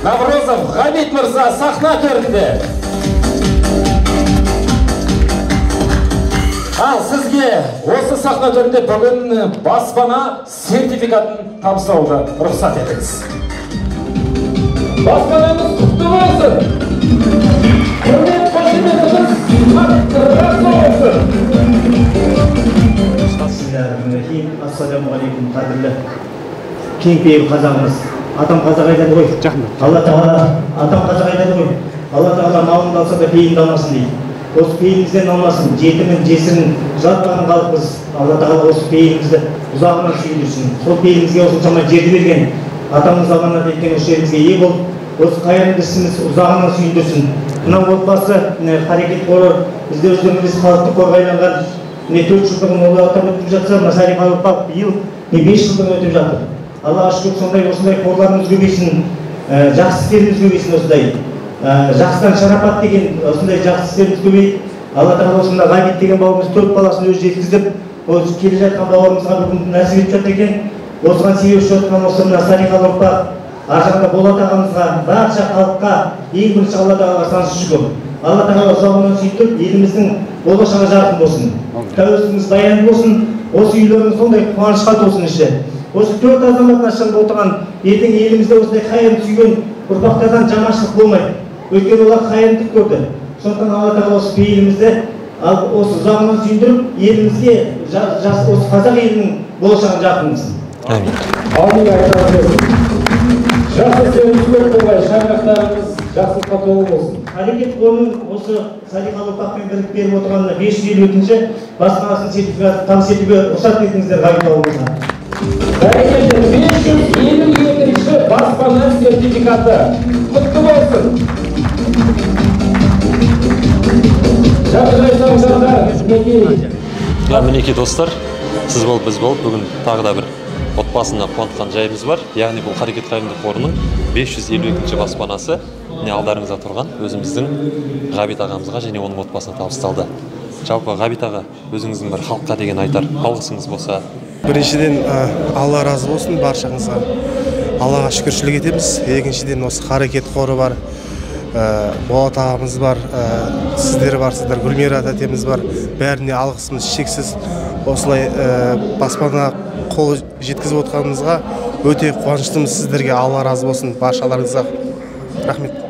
Наврозов Ғабит мырза сахна төрінде. Ал сізге осы сахна төрінде бүгін баспана сертификатын табыстауға рұқсат етіңіз. Баспанаңыз құтты болсын! Құрмет қошеметіңіз қаттырақ болсын! Ассалаумағалейкум, қадірлі кеңпейіл қазағымыз. Атам қазақ айтады ғой. Алла тағала, атам қазақ айтады ғой. Алла тағала малыңды алса да пейіліңді алмасын дейді. Осы пейілімізден алмасын, жетімін, жесірін жылатпаған халықпыз. Алла тағала осы пейілімізді ұзағынан сүйіндірсін. Сол пейілімізге осыншама жерді берген атамыз аманат еткен осы жерімізге ие болып, осы қайырымды ісіміз ұзағынан сүйіндірсін. Мына отбасы, Харекет қоры, бізде өздеріңіз халықтық қорға айланған 4 жылдығын ол атап өтіп жатса, мына салиқалы ұрпақ биыл 5 жылдығын өтіп жатыр. Аллаға шүкір, сондай осындай қорларымыз көбейсін, жақсы істеріміз көбейсін осындай. Жақсыдан шарапат деген осындай жақсы істеріміз көбейіп, Алла тағала осында Ғабит деген бауырымыз 4 баласын өзі жеткізіп, осы келе жатқан бауырымызға бүгін нәсіп етіп жатыр екен. Осыған себепші жатқан осы мына салиқалы ұрпақ, ар жағында Болат ағамызға, барша халыққа ең бірінші Алла тағалаға сансыз шүкір. Алла тағала ұзағынан сүйіндіріп, еліміздің болашағы жарқын болсын, тәуелсіздігіміз баянды болсын, осы үйлеріңіз сондай қуанышқа толсын іші. Осы 4 азаматына шығып отырған ертең елімізде осындай қайырымды сүйген ұрпақтардан жаманшылық болмайды. Өйткені олар қайырымдылық көрді. Сондықтан Алла тағала осы пейілімізді осы ұзағынан сүйіндіріп, елімізге, осы қазақ елінің болашағын жарқын қылсын. Әмин. Әмин айтамыз. Жақсы істеріңіз көп болғай, шаңырақтарыңыз жақсылыққа толы болсын. Харекет қорының осы салиқалы ұрпақпен бірігіп беріп отырғанына 552-ші баспанасын сертификатын табыс етуге рұқсат етіңіздер, Ғабит бауырымызға. Бәрекелді, 552-ші баспана сертификаты құтты болсын. Мінекей достар, сіз болып біз болып бүгін тағы да бір отбасына қуантқан жайымыз бар. Яғни бұл Харекет қайырымдылық қорының 552-ші баспанасы міне алдарыңызда тұрған өзіміздің Ғабит ағамызға және оның отбасына табысталды. Жалпы Ғабит аға, өзіңіздің бір халыққа деген айтар алғысыңыз болса. Біріншіден, Алла разы болсын баршаңызға. Аллаға шүкіршілік етеміз. Екіншіден, осы Харекет қоры бар, Болат ағамыз бар, сіздер барсыздар, Гүлмира тәтеміз бар. Бәріне алғысымыз шексіз. Осылай баспана қол жеткізіп отқанымызға өте қуаныштымыз. Сіздерге Алла разы болсын, баршаларыңызға рахмет.